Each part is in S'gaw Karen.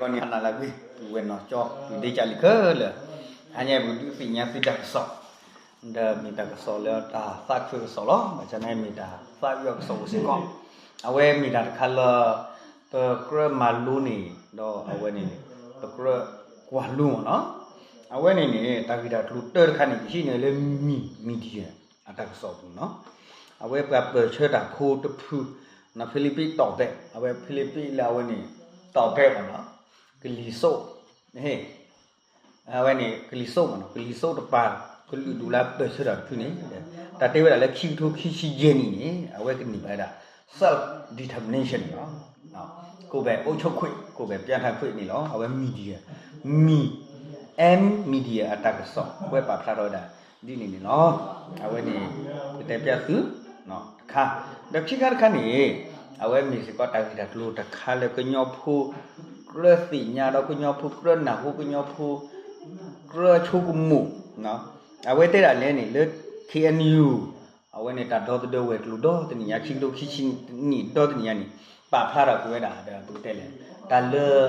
ကီန့ၣ် ဟါနၤလၢအဂ့ၤ ပုၢ်ဝဲၢ်နီၢ်ကၠီ ပုၢ်ဒ့ကၢ်လံၤခဲလၢာ်, ဟါညါပဒုးသ့ၣ်ညါသုတၢ်ကစီၣ်, ဒီးမ့ၢ်တၢ်ကစီၣ်လၢတၢ်သးခုကစီၣ်လီၤ. ဘၣ်ဆၣ်န့ၣ်မ့ၢ်တၢ်သးဝံၣ်အကစီၣ်အိၣ်စ့ၢ်ကီး, အဝဲမ့ၢ်တၢ်တခါလၢ ပကြၢးမၤလိန့ၣ် ဒီးအဝဲန့ၣ် ပကြၢးကွၢ်လိမ့ၢ်နီၤ. အဝဲန့ၣ်န့ၣ် တၢ်ဂ့ၢ်တၢ်ကျိၤတၢတခါန့ၣ် ယဟံးန့ၢ်လၢ မံၣ် media အတၢ်ကစီၣ်အပူၤနီၤ. အဝဲပှၤပၢၢ်ဆၢတၢ်ဖိတဖု နီၤ ဖံလံးပံးတီၣ်ဘဲး, အဝဲဖံလံးပံးလၢအဝဲန့ၣ် တီၣ်ဘဲးမ့ၢ်နီၤ, ကလံၤစိး အဝဲန့ၣ် ကလံၤစိးမ့ၢ်နီၤ, ကလံၤစိးတပၤ ကလုာ်ဒူၣ်လၢပၢၢ်ဆၢတၢ်တဖုန့ၣ် တၢ်တဲဝဲဒၣ်လၢခံကထိခံဆံယဲၢ်နံၣ်န့ၣ် အဝဲကန့ၢ်ဘၣ်ဝဲဒၣ် self determination န့ၣ်လီၤ. ကိုယ်ပိုင်အုပ်ချုပ်ခွင့် ကိုယ်ပိုင်ပြဌာန်းခွင့် န့ၣ်လီၤ. အဝဲ media မံၣ် M media အတၢ်ကစီၣ် အဝဲပာ်ဖျါထီၣ်ဝဲဒၣ်ဒ်န့ၣ်န့ၣ်လီၤ. အဝဲန့ၣ် ပတဲပျၢ်သု တခါ, ဒီးခံခါတခါန့ၣ် အဝဲမ့ၢ်စ့ၢ်ကီးတၢ်ဂ့ၢ်တၢ်ကျိၤတခါလၢကညီဖိ ကြၢးသ့ၣ်ညါဒီးကညီဖိ ကြၢးနၢ်ဟူ ကညီဖိ ကြၢးဆိကမိၣ်, အဝဲတဲဒၣ်လဲၣ်န့ၣ် လၢ K N U အဝဲန့ၣ်တၢ်ဒီသဒၢဝဲၤကျိၤဒီတနံၣ်ညါ ခံကထိခံဆံနံၣ်ဒီတနံၣ်ညါန့ၣ် ပာ်ဖျါထီၣ်က့ၤဝဲဒၣ်ဒီး ပကတဲလဲၣ် တၢ်လၢ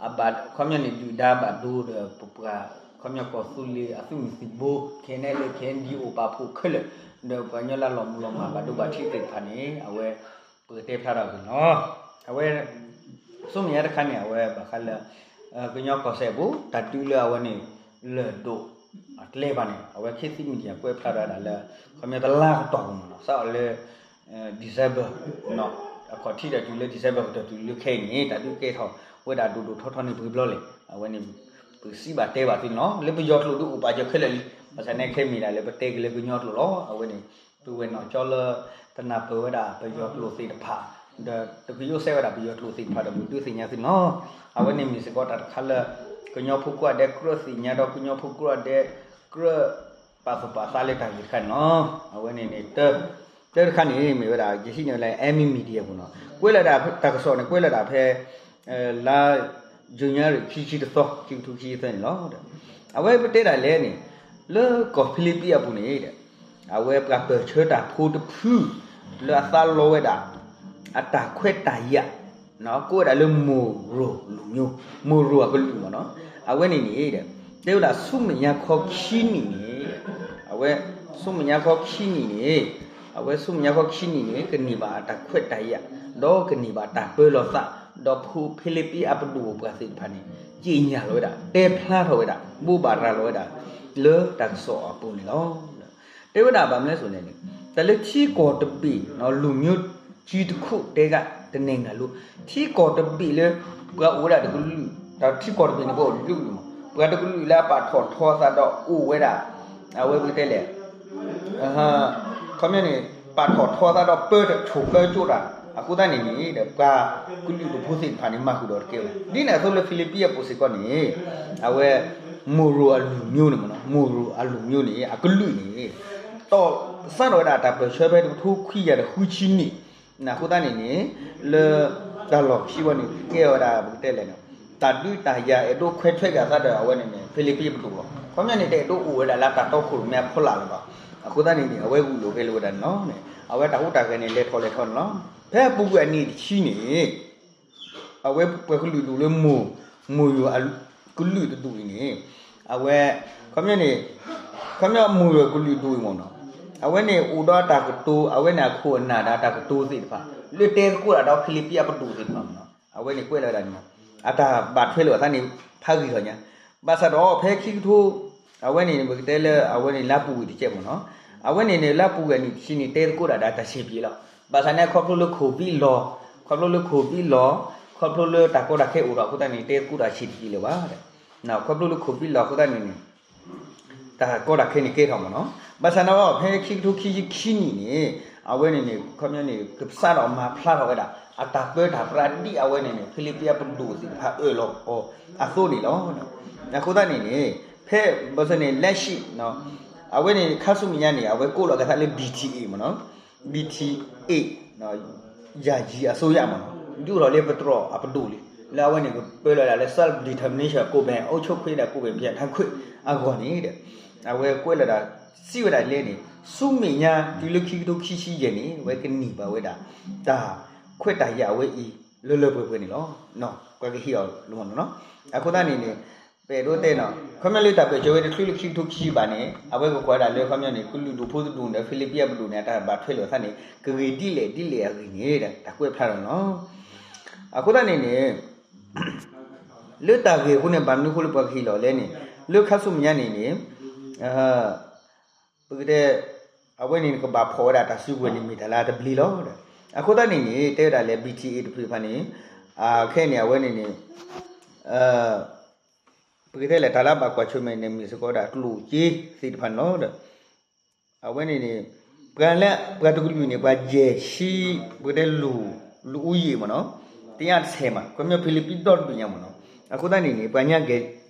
အဘၣ်ခီပညီန့ၣ် ဒုၣ်ဒါဘၣ်ဒိဒီးပပှၤ ခီပညီကီၢ်သူလ့ၤအသုးမုၢ်သံၣ်ဘိ K N L A K N D O ပာ်ဖှိၣ်ခဲလၢာ် ဒီးပှၤကညီလၢလီၤမုၢ်လီၤမၢ်ဘၣ်ဒိဘၣ်ထံးသ့ၣ်တဖၣ်န့ၣ် အဝဲ ပကတဲဖျါထီၣ်က့ၤနီၤ. အဝဲ ဆူမဲာ်ညါတခါန့ၣ် အဝဲဘၣ်ဃးလၢ ကညီကီၢ်စဲၣ်အပူၤ တၢ်ဒုးလၢအဝဲန့ၣ် လၢၢ်ဒိၣ်အကျဲဘၣ်န့ၣ် အဝဲ ခေတ်သစ် Media ကွဲးဖျါထီၣ်ဝဲဒၣ်လၢ ခီပညီတလါကတီၢ်ပူၤမ့ၢ်နီၤ စးထီၣ်လၢ December အခီၣ်ထံးဒီးတုၤလၢ December ကတီၢ်တုၤလၢခဲအံၤန့ၣ် တၢ်ဒုးကဲထီၣ်ဝဲဒၣ်ဒိၣ်ဒိၣ်ထီထီန့ၣ် ပှဲၤဘျီလဲၣ် အဝဲန့ၣ် ပစံးဘၣ်တဲဘၣ်သုန့ၣ်လီၤ. လၢပယီၤကျိာ်ဒုးအိၣ်ပာ်စၢၤခဲလၢာ်လံ ဘၣ်ဆၣ်န့ၣ်ခဲမ့ၢ်ဒၣ်လၢပတဲက့ၤလၢကညီကျိာ်လီၤ. အဝဲန့ၣ် ပုၢ်ဝဲၢ်နီၢ်ကၠီလၢ တနၢ်ပၢၢ်ဝဲဒၣ်ပယီၤကျိာ်သ့ၣ်တဖၣ် ဒီးတကယိးစဲဝဲဒၣ်ပယီၤကျိာ်သ့ၣ်တဖၣ်ဒီး ပဒုးသ့ၣ်ညါသုန့ၣ်လီၤ. အဝဲန့ၣ်မ့ၢ်စ့ၢ်ကီးတၢ်တခါလၢ ကညီဖိကိးဂၤဒဲးကြၢးသ့ၣ်ညါဒီးကညီဖိကိးဂၤဒဲး ကြၢးပာ်သူၣ်ပာ်သးလၢတၢ်ဂ့ၢ်တခါန့ၣ်လီၤ. အဝဲန့ၣ်န့ၣ် တၢတခါန့ၣ် မ့ၢ်ဝဲဒၣ် ယဟံးန့ၢ်လၢ Amee Media ပူၤနီၤ ကွဲးလီၤဒၣ်တၢ်ကစီၣ်န့ၣ် ကွဲးလီၤဒၣ်ဖဲ လါ January ခံဆံတသီ ခံကထိခံဆံသၢန့ၣ်လီၤ. အဝဲပတဲဒၣ်လဲၣ်န့ၣ် လၢကီၢ်ဖံလံးပံးအပူၤန့ၣ် အဝဲပှၤပၢၢ်ဆၢတၢ်ဖိတဖု လၢအသးလီဝဲဒၣ် အတၢ်ခွဲးတၢ်ယာ် ကိးဝဲဒၣ်လၢ Moro လူမျိုး Moro အကလုာ်မ့ၢ်နီၤ အဝဲန့ၣ်န့ၣ် တဲဝဲဒၣ်ဆူမဲာ်ညါခီခံနံၣ်န့ၣ် အဝဲဆူမဲာ်ညါခီခံနံၣ်န့ၣ် အဝဲဆူမဲာ်ညါခီခံနံၣ်န့ၣ် ကန့ၢ်ဘၣ်အတၢ်ခွဲးတၢ်ယာ် ဒီးကန့ၢ်ဘၣ်တၢ်ပၢလီၤသး ဒီးဖိဖံလံးပံးအပဒိၣ်ပှၤသ့ၣ်တဖၣ်န့ၣ် ကြေညာလီၤဝဲဒၣ် တဲဖျါထီၣ်ဝဲဒၣ် ဘိးဘၣ်ရၤလီၤဝဲဒၣ် လၢတၢ်ကစီၣ်အပူၤန့ၣ်လီၤ. တဲဝဲဒၣ်ဘၣ်မနုၤလဲၣ်န့ၣ် တၢ်လၢထံကီၢ်တဘ့ၣ် လူမျိုးကြီးတစ်ခု တဲဂၤ တနံၤဂၤလိ ထံကီၢ်တဘ့ၣ်လၢ ပှၤအိၣ်ဝဲဒၣ်တကလုာ် ဒီးထံကီၢ်တဘ့ၣ်န့ၣ် ပှၤအိၣ်တကလုာ်န့ၣ်မ့ၢ် ပှၤတကလုာ်လၢအပာ်ထီၣ်ထီအသးဒီးအိၣ်ဝဲဒၣ် အဝဲပကတဲလဲၣ် ခီပညီန့ၣ် ပာ်ထီၣ်ထီသးဒီးပၢတၢ်ဆိၣ်ပၢကၠိတၢ် အဃိသတးန့ၣ်န့ၣ်ဒီး ပှၤကလုာ်တဖိသ့ၣ်တဖၣ်န့ၣ် မၤဃုာ်ဒီးတကဲဝဲ ဒ်န့ၣ်အသိးလၢဖံလံးပံးအပူၤစ့ၢ်ကီးန့ၣ် အဝဲ Moro အလူၤမျိုးန့ၣ်မ့ၢ်နီၤ Moro အလူၤမျိုးန့ၣ် အကလုာ်န့ၣ် တီၢ်စးထီၣ်ဝဲဒၣ်တၢ်ပၢၢ်ဆၢဖဲတကထိခွံကယၤဒီးဃုဆံနံၣ် အဃိသတးန့ၣ်န့ၣ် လၢတၢ်လီၢ်ခံဝဲန့ၣ် ကဲဝဲဒၣ်ပကတဲလဲၣ်န့ၣ် တၢ်ဒုးတၢ်ယၤအဲၣ်ဒိးခွဲးထွဲက့ၤအသးဒီးအဝဲန့ၣ်န့ၣ် ဖံလံးပံးပဒိၣ်လီၤ. ခီပညီန့ၣ် တအဲၣ်ဒိးအိၣ်ဝဲဒၣ်လၢတၢ်တီခိၣ်ရိၣ်မဲအဖီလာ်လၢၤဘၣ်. အဃိသတးန့ၣ်န့ၣ် အဝဲဂုာ်လိာ်ဂဲၤလိာ်ဝဲဒၣ်န့ၣ်လီၤ. အဝဲတၢ်ဟူးတၢ်ဂဲၤန့ၣ် လဲၤထီၣ်လဲၤထီန့ၣ်လီၤ. ဖဲအပူၤကွံာ်အနံၣ်တဆံန့ၣ် အဝဲပှၤကလုာ်ဒူၣ်လၢမိၢ် မိၢ်ယိၤအကလုာ်တဒူၣ်အံၤန့ၣ် အဝဲ ခီပညီန့ၣ် ခီပညီမိၢ်ယိၤကလုာ်ဒူၣ်အံၤမ့ၢ်နီၤ အဝဲန့ၣ်အိၣ်ဒီးတၢ်ကတိၤ အဝဲန့ၣ်အခိၣ်အနၢ်ဒီးတၢ်ကတိၤသ့ၣ်တဖၣ် လၢတဲသကိးတၢ်ဒီးဖံလံးပံးအပဒိၣ်သ့ၣ်တဖၣ်မ့ၢ်နီၤ အဝဲန့ၣ်ကွဲးလီၤဝဲဒၣ်န့ၣ်မ့ၢ် အတၢ်ဘၣ်ထွဲလိာ်အသးန့ၣ် ဖးဂံၢ်ထီၣ်ညါ ဘၣ်ဆၣ်ဒီးဖဲခံကထိ အဝဲန့ၣ်ပကတဲလၢအဝဲန့ၣ်လါပူၤကွံာ်တကဲးမ့ၢ်နီၤ အဝဲန့ၣ်န့ၣ် လါပူၤကွံာ်အနံၣ်တဆံန့ၣ် တဲသကိးတၢ်ဒီးတၢ်ဆံးပျံၤလီၤ. ဘၣ်ဆၣ်န့ၣ် ခီဖျိလၢ COVID လီၤ ခီဖျိလၢ COVID လီၤ ခီဖျိလၢတၢ်ကီတၢ်ခဲအိၣ်ထီၣ်အဃိသတးန့ၣ် တဲသကိးတၢ်ဆံးတပျံၤလၢၤဘၣ်. ခီဖျိလၢ COVID လီၤအဃိသတးန့ၣ်န့ၣ် တၢ်ကီတၢ်ခဲန့ၣ်ကဲထီၣ်မ့ၢ်နီၤ ဘၣ်ဆၣ်န့ၣ် ဖဲခံကထိခံဆံခံနံၣ်န့ၣ် အဝဲန့ၣ်န့ၣ် ခီပညီန့ၣ် ကစးထီၣ်မၤဖျါထီၣ်ဝဲဒၣ် အတၢ်ပၢတၢ်ပြးဒ်အဝဲန့ၣ်န့ၣ် ဖံလံးပံးအပဒိၣ်သ့ၣ်တဖၣ်အၢၣ်လီၤအီၤအသိးန့ၣ်လီၤ. အဃိသတးန့ၣ်န့ၣ် ဖဲဘၣ်ဆၣ်န့ၣ် လက်ရှိ အဝဲန့ၣ် ခါဆူမဲာ်ညါန့ၣ် အဝဲကိးလီၤက့ၤသးလၢ B T A မ့ၢ်နီၤ B T A ယာယီအစိုးရမ့ၢ်နီၤ ဒုးအိၣ်ထီၣ်လၢပတြီၢ်အပဒိၣ်လံ လၢအဝဲန့ၣ်ကပၢလီၤဒၣ်လၢ self determination ကိုယ်ပိုင်အုပ်ချုပ်ခွင့်ဒီး ကိုယ်ပိုင်ပြဌာန်းခွင့် အဂီၢ်န့ၣ်ဒီး အဝဲကွဲးလီၤဒၣ် စံးဝဲဒၣ်လဲၣ်န့ၣ် ဆူမဲာ်ညါတုၤလၢခံကထိခံဆံယဲၢ်န့ၣ် အဝဲကန့ၢ်ဘၣ်ဝဲဒၣ် တၢ်ခွဲးတၢ်ယာ်အဝဲအံၤ လၢလၢပှဲၤပှဲၤန့ၣ်လီၤ. ပှၤကဟ့ၣ်အီၤလီၤမ့ၢ်နီၤ. အဃိသတးန့ၣ်န့ၣ် ပအဲၣ်ဒိးတဲနီၤ ခီပညီလၢတၢ်ပၢၢ်ဆၢဝဲတချုးလၢခံကထိခံဆံဘၣ်န့ၣ် အဝဲကကွၢ်ဒၣ်လၢခီပညီန့ၣ် ကလုာ်ဒူၣ်ဖိတဒူၣ်ဒီး ဖံလံးပံးအပဒိၣ်န့ၣ် အတၢ်ဘၣ်ထွဲလိာ်အသးန့ၣ် ကဂ့ၤဒ်လဲၣ်ဒ်လဲၣ်အဂ့ၢ်န့ၣ် တၢ်ကွဲးဖျါလီၤနီၤ. အဃိသတးန့ၣ်န့ၣ် လၢတၢ်ဂ့ၢ်အဃိန့ၣ် ဘၣ်မနုၤအဃိလၢပှၤကဟ့ၣ်လီၤလဲၣ်န့ၣ် လၢခါဆူမဲာ်ညါန့ၣ်န့ၣ် ပကတဲ အဝဲန့ၣ်ကဘၣ်ဖီၣ်ဝဲဒၣ်တၢ်စုကဝဲၤန့ၣ်မ့ၢ်တၢ်လၢအတဘျ့လီၤ. အဃိသတးန့ၣ်န့ၣ် တဲဝဲဒၣ်လၢ B T A တဖုတဖၣ်န့ၣ် ခဲအံၤန့ၣ် အဝဲန့ၣ်န့ၣ် ပကတဲလဲၣ် တၢ်လၢအဘၣ်ကွၢ်ဆၢၣ်မဲာ်န့ၣ် မ့ၢ်စ့ၢ်ကီးဝဲဒၣ်ကျိၣ်စ့သ့ၣ်တဖၣ်န့ၣ်လီၤ. အဝဲန့ၣ်န့ၣ် ပှၤလၢ ပှၤတကလုာ်န့ၣ် ပှၤယဲၢ်ဆံ ပကတဲလူၤ လူၤအူယံာ်မ့ၢ်နီၤ တညါတဆဲးမး ခီပညီဖံလံးပံးဒီတဘ့ၣ်ညါမ့ၢ်နီၤ. အဃိသတးန့ၣ်န့ၣ် ပှၤညါကဲ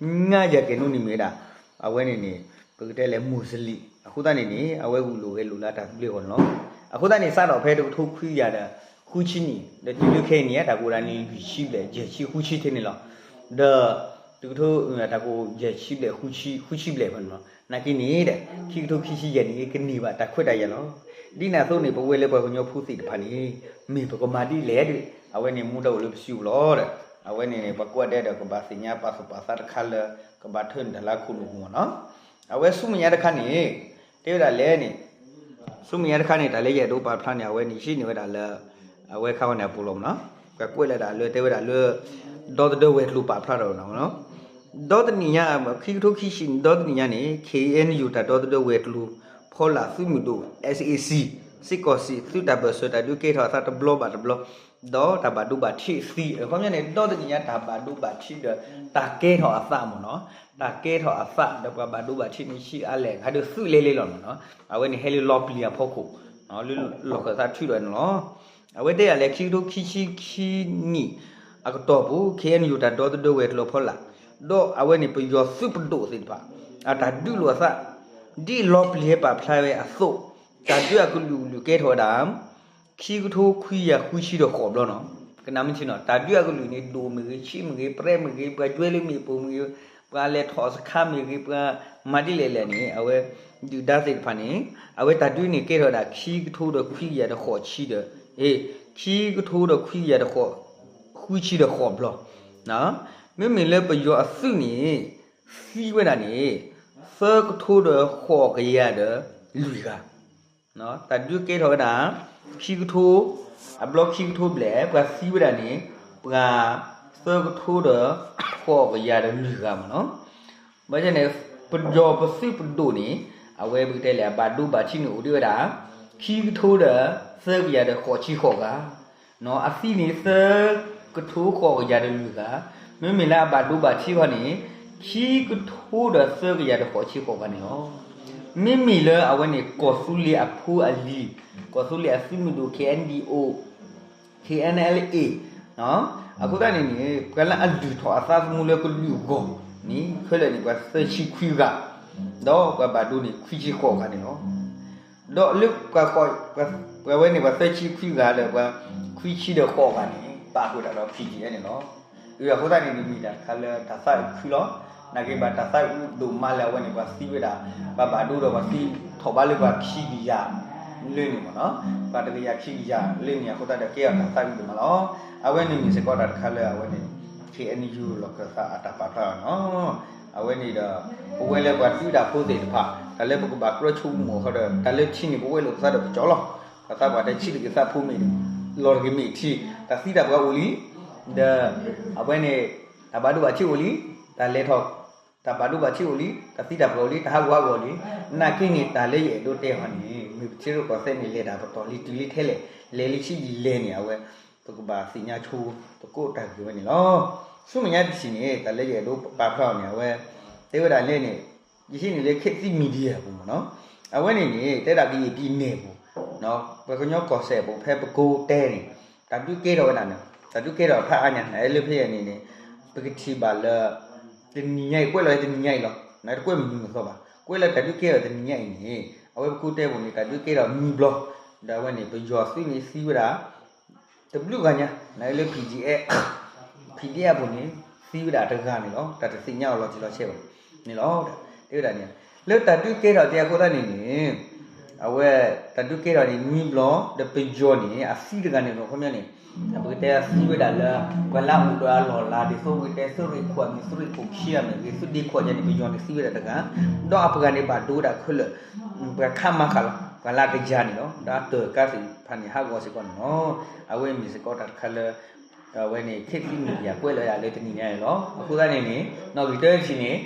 ညါယၤကဲၤနူန့ၣ်မ့ၢ်ဝဲဒၣ် အဝဲန့ၣ်န့ၣ် ပကတဲလဲၣ် မူးစလ့ၣ် အဃိသတးန့ၣ်န့ၣ် အဝဲဂုာ်လိာ်ဂဲၤလိာ်လၢတၢ်သဘျ့အဂီၢ်န့ၣ်လီၤ. အဃိသတးန့ၣ် စးထီၣ်ဖဲတကထိခွံကယၤဒီး ဃုဆံနံၣ် ဒီးတုၤလၢခဲအံၤန့ၣ် တၢ်ကအိၣ်ဒၣ်န့ၣ် လွံၢ်ဆံဘျဲၣ် ယဲၢ်ဆံ ဃုဆံထဲန့ၣ်လီၤ. ဒီး တကထိ တၢ်ကအိၣ်ယဲၢ်ဆံဘျဲၣ် ဃုဆံ ဃုဆံဘျဲၣ်ဖဲန့ၣ်လီၤ. နာ်က့န့ၣ်ဒီး ခံကထိခံဆံယဲၢ်န့ၣ် ကန့ၢ်ဘၣ်တၢ်ခွဲးတၢ်ယာ်လီၤ. ဒ်န့ၣ်အသိးန့ၣ် ပဝဲလၢပှၤကညီဖိသ့ၣ်တဖၣ်န့ၣ် မ့ၢ်ပကမၤဒ်လဲၣ်ဒီး အဝဲန့ၣ်မူဒါအိၣ်လၢပစုပူၤလီၤဒီး အဝဲန့ၣ်န့ၣ် ပှၤကိးဂၤဒဲးဒီး ကဘၣ်သ့ၣ်ညါပာ်သူၣ်ပာ်သးတခါလၢ ကဘၣ်ထၢနုာ်တၢ်လၢခိၣ်နူာ်ပူၤမ့ၢ်နီၤ. အဝဲဆူမဲာ်ညါတခါန့ၣ် တဲဝဲဒၣ်လဲၣ်န့ၣ် ဆူမဲာ်ညါတခါန့ၣ် တၢ်လၢယအဲၣ်ဒိးပာ်ဖျါန့ၣ် အဝဲန့ၣ် ယဟံးန့ၢ်ဝဲဒၣ်လၢ အဝဲခါဝဲန့ၣ်အပူၤလီၤမ့ၢ်နီၤ. ပှၤကွဲးလၢဒၣ်လၢ တဲဝဲဒၣ်လၢ ဒီသဒၢဝဲၤကျိၤပာ်ဖျါထီၣ်ဝဲဒၣ်မ့ၢ်နီၤ. ဒီတနံၣ်ညါ ခံကထိခံဆံန့ၣ် ဒီတနံၣ်ညါန့ၣ် K N U တၢ်ဒီသဒၢဝဲၤကျိၤ ဖီလာ်သုးမုၢ်ဒိၣ် S A C စ့ၢ်ကီးစံး သုတၢ်ပၢၢ်ဆၢတၢ်ဒုးကဲထီၣ်အသးတဘျီဘၣ်တဘျီ ဒီးတၢ်ဘၣ်ဒိဘၣ်ထံးသံ အခီပညီန့ၣ် ဒီတနံၣ်ညါတၢ်ဘၣ်ဒိဘၣ်ထံးဒီး တၢ်ကဲထီၣ်အသးမ့ၢ်နီၤ. တၢ်ကဲထီၣ်အသးဒီးပှၤဘၣ်ဒိဘၣ်ထံးန့ၣ် ဆံးအါလဲၣ် ဟးဒုးသုးလဲၤလဲၤလီၤမ့ၢ်နီၤ. အဝဲန့ၣ်ဟဲလၢလီၤပျံၤအဖီခိၣ် လၢလီၢ်ခၢၣ်သးထုးဒီးန့ၣ်လီၤ. အဝဲတဲဒၣ်လၢ ခံကထိခံဆံခံနံၣ်အကတီၢ်ပူၤ K N U တၢ်ဒီသဒၢဝဲၤကျိၤဖီလာ် ဒီးအဝဲန့ၣ်ပယီၤသုးပဒိၣ်သ့ၣ်တဖၣ် အတၢ်ဒုးလိာ်အသး ဒ်လီၤပျံၤဟဲပာ်ဖျါဝဲအသိး တၢ်ဒုးအကလုာ်ကလုာ်ကဲထီၣ်ဝဲဒၣ် ခံကထိခွံကယၤဃုဆံဒီးဃိးဘျီနီၤ. ကနၣ်မ့ၢ်ထံနီၤ တၢ်ဒုးအကလုာ်န့ၣ် ဒိၣ်မ့ၢ်ဂ့ၤ ဆံးမ့ၢ်ဂ့ၤ ပြဲမ့ၢ်ဂ့ၤ ပှၤဒွဲလၢမ့ၣ်ပိၢ်မ့ၢ်ဂ့ၤ ပှၤလဲၤထီၣ်စခါမ့ၢ်ဂ့ၤ ပှၤမၤဒ်လဲၣ်လဲၣ်န့ၣ် အဝဲ ဒုၣ်ဒါသ့ၣ်တဖၣ်န့ၣ် အဝဲတၢ်ဒုးန့ၣ်ကဲထီၣ်ဝဲဒၣ် ခံကထိဒီးခွံကယၤဒီးဃိးဆံဒီး အ့ ခံကထိဒီးခွံကယၤဒီးဃိး ဃုဆံဒီးဃိးဘျီ မ့မ့ၢ်လၢပယီၤအသုးန့ၣ် သံဝဲဒၣ်န့ၣ် သၢကထိဒီးဃိးကယၤဒီးလွံၢ်ဂၤ တၢ်ဒုးကဲထီၣ်ဝဲဒၣ် ခံကထိ အဘျီခံကထိဘျဲၣ် ပှၤသံဝဲဒၣ်န့ၣ် ပှၤသၢကထိဒီးဃိးကယၤဒီးလွံၢ်ဂၤမ့ၢ်နီၤ. ဘၣ်ဆၣ်န့ၣ် ပယီၤပသုးပဒိၣ်န့ၣ် အဝဲပကတဲလဲၣ် အဘၣ်ဒိဘၣ်ထံးန့ၣ်အိၣ်ဒံးဝဲဒၣ် ခံကထိဒီးသၢကယၤဒီးဃိးဆံဃိးဂၤ အသံန့ၣ် သၢကထိဃိးကယၤဒီးလွံၢ်ဂၤ, မ့မ့ၢ်လၢအဘၣ်ဒိဘၣ်ထံးခီန့ၣ် ခံကထိဒီးသၢကယၤဒီးဃိးဆံဃိးဂၤန့ၣ်လီၤ. မ့မ့ၢ်လၢအဝဲန့ၣ် ကီၢ်သူလ့ၤအဖိအလံၤ, ကီၢ်သူလ့ၤအသုးမုၢ်ဒိၣ် K N D O, K N L A အဃိသတးန့ၣ်န့ၣ် ပှၤလၢအလုၢ်ထီၣ်အသးသမူလၢကလုာ်အဂီၢ်န့ၣ် ခဲလၢာ်န့ၣ် ပှၤသၢဆံခွံဂၤ, ဒီးပှၤဘၣ်ဒိန့ၣ် ခွံဆံဃိးဂၤန့ၣ်လီၤ. ဒီးလၢပှၤဃိး, ပှၤဝဲန့ၣ် ပှၤသၢဆံခွံဂၤလၢပှၤခွံဆံဒီးဃိးဂၤန့ၣ် ပာ်ဃုာ်တၢ်ဒီး P D F န့ၣ်လီၤ. အဃိသတးန့ၣ် မ့ၢ်တၢ်တခါလၢတၢ်သးအုးခုလီၤ. နာ်က့ဘၣ်တၢ်သးအုးဒိၣ်မးလၢအဝဲန့ၣ် ပှၤသံဝဲဒၣ်, ပှၤဘၣ်ဒိဒီးပှၤသံထီၣ်ဘးလၢပှၤခံကယၤလၢန့ၣ်မ့ၢ်နီၤ, ပှၤတကယၤခံကယၤလၢန့ၣ် အဃိသတးဒီးကဲထီၣ်တၢ်သးအုးဒိၣ်မးလီၤ. အဝဲန့ၣ်မ့ၢ်စ့ၢ်ကီးတၢ်တခါလၢအဝဲန့ၣ် K N U လီၢ်ခၢၣ်သးအတၢ်ပာ်ဖျါလီၤနီၤ. အဝဲန့ၣ်ဒီး ပဝဲလၢပှၤဒုးတၢ်ဖိသ့ၣ်တဖၣ် တၢ်လၢပကဘၣ်ကြၢးဆိကမိၣ်ဃီဒီး တၢ်လၢထံန့ၣ် ပဝဲလိာ်ပသးဒီးပကၠီလီၤ. ပှၤသးပှၢ်တဲ ထံတဂ့ၤသးဖိမ့ၢ် လီၢ်တဂ့ၤမ့ၢ်ထံ, တၢ်သံတၢ်ပှၢ်အိၣ်လံ, ဒီး အဝဲန့ၣ် တၢ်ဘၣ်ဒိဘၣ်ထံးအိၣ်လံ, တၢ်လဲၤထီၣ် တၢ်ဘၣ်ဒိဘၣ်ထံးအိၣ်လံ, တၢ်သံတၢ်ပှၢ်အိၣ်လံ, တၢ်ဟးဂူာ်ဟးဂီၤလံ. နာ်က့န့ၣ် တၢ်လၢယအဲၣ်ဒိးတဲဟီန့ၣ် မ့ၢ်ပထံရူၢ်ကီၢ်သဲးန့ၣ် လဲၤတၢ်ပတီၢ်လံတုၤလံထဲလဲၣ်, လဲၤလံဆံးယံာ်လဲၣ်န့ၣ် အဝဲ ပကဘၣ်သ့ၣ်ညါဆိသကိးတၢ်ဂ့ၢ်ဝဲန့ၣ်လီၤ. ဆူမဲာ်ညါတထံၣ်န့ၣ် တၢ်လၢယအဲၣ်ဒိးပာ်ဖျါအီၤန့ၣ် အဝဲ တဲဝဲဒၣ်လဲၣ်န့ၣ် ယဟံးန့ၢ်လၢ ခေတ်သစ် Media ပူၤမ့ၢ်နီၤ, အဝဲန့ၣ်န့ၣ် တဲဒၣ်ကယဲၢ်ပံၤနဲၣ်ပူၤ, ပှၤကညီကီၢ်စဲၣ်ပူၤ ဖဲပကိးတဲန့ၣ် တၢ်ဒုးကဲထီၣ်ဝဲဒၣ်န့ၣ်, တၢ်ဒုးကဲထီၣ်ဖးအါညါ နလၢဖဲအံၤန့ၣ်န့ၣ် ပကထံၣ်ဘၣ်လၢ တနံၤညါအံၤ ကွဲးလီၤတနံၤညါအံၤလီၤ, နတကွဲးမုာ်မုာ်သီဘၣ်, ကွဲးလၢတၢ်ဒုးကဲထီၣ်တနံၤညါအံၤန့ၣ် အဝဲပကိးတဲပူၤန့ၣ် တၢ်ဒုးကဲထီၣ်နွံဘျီ, ဒီးအဝဲန့ၣ် ပယီၤသုးန့ၣ်သံဝဲဒၣ် တဘျုးဂၤညါ နလၢ PDF, PDF အပူၤန့ၣ် သံဝဲဒၣ်တဂၤန့ၣ်လီၤ. တၢ်တသ့ၣ်ညါအီၤလီၤတံၢ်လီၤဆဲးဘၣ်န့ၣ်လီၤ. တဲဝဲဒၣ်န့ၣ် လၢတၢ်ဒုးကဲထီၣ်တဲအဃိသတးန့ၣ်န့ၣ် အဝဲတၢ်ဒုးကဲထီၣ်န့ၣ်နွံဘျီ ဒီးပယီၤန့ၣ် အသံတဂၤန့ၣ်လီၤ. ခီပညီန့ၣ် ပကတဲသံဝဲဒၣ်လၢ ပှၤလၢအအိၣ်ဒီးအလီၢ်လၤ ဒ်သိးပကတဲသုးရ့ၣ်ခိၣ်အမ့ၢ် သုးရ့ၣ်ခိၣ်ခံအမ့ၢ်ဂ့ၤ သုးဒ့ခိၣ်ယဲန့ၣ် ပယီၤန့ၣ်သံဝဲဒၣ်တဂၤ, ဒီးအပှၤန့ၣ်ဘၣ်ဒိဝဲဒၣ်ခဲလၢာ်, ပှၤခါမၤဃာ်လီၤ ပှၤလၢအကယၤန့ၣ်လီၤ. ဒီးအတၢၢ်ကါသ့ၣ်တဖၣ်န့ၣ် ဟးဂီၤစ့ၢ်ကီးန့ၣ်လီၤ. အဝဲမ့ၢ်စ့ၢ်ကီးတၢ်တခါလၢ အဝဲန့ၣ် ခေတ်သစ်မီဒီယာ ကွဲးလီၤဒၣ်လၢတနံၤညါန့ၣ်လီၤ. အဃိသတးန့ၣ်န့ၣ် နီၣ်ဂံၢ်တၢတထံၣ်န့ၣ်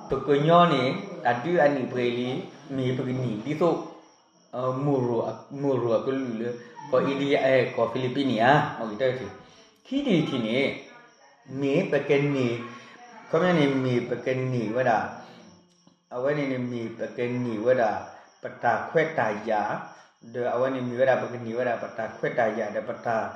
ပကညီန့ၣ် တၢ်ဒုးအနံၣ်ပှဲၤလံ, မ့ၢ်ပကနံၣ်ဒ်သိး မိၢ်ရိၣ်အကလုာ်လၢ ကီၢ် India အဲ ကီၢ် Philippines န့ၣ်ဧါ, နီၣ်ဂံၢ်တၢတထံၣ်, ခံထံၣ်တထံၣ်န့ၣ် မ့ၢ်ပကန့ၢ်, ခီပညီန့ၣ် မ့ၢ်ပကန့ၢ်ဝဲဒၣ် အဝဲန့ၣ်န့ၣ်မ့ၢ်ပကန့ၢ်ဝဲဒၣ် ပတၢ်ခွဲးတၢ်ယာ်, ဒီးအဝဲန့ၣ်မ့ၢ်ဝဲဒၣ် ပကန့ၢ်ဝဲဒၣ် ပတၢ်ခွဲးတၢ်ယာ် ဒီးပတၢ်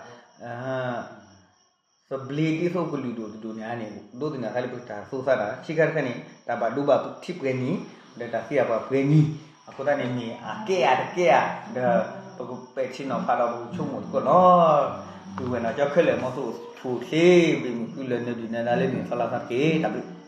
သဘျ့ဒ်သိးကလုာ်ဒိၣ်တဒိၣ်န့ၣ်န့ၣ် ဒိးသန့ၤသးလၢပကတၢ်သူသးတၢ် ဆံးခါတခါန့ၣ် တၢ်ဘၣ်ဒိဘၣ်ထံးပှဲၤနံၤ, ဒီးတၢ်သံအပှၤပှဲၤနံၤ, အဃိသတးန့ၣ်မ့ၢ်အကဲအတကဲဧါ, ဒီးပကပဲာ်ထံနီၤဖးဒီးပကဆိကမိၣ်သကိးလီၤ. ပုၢ်ဝဲၢ်နီၢ်ကၠီခဲလၢာ် မ်သုအိၣ်ဆူၣ်အိၣ်ချ့ ဘၣ်မုာ်သုလၢနဒုၣ်နဒါလၢနံၣ်သီလါသီတက့ၢ်. တၢ်ဘျုး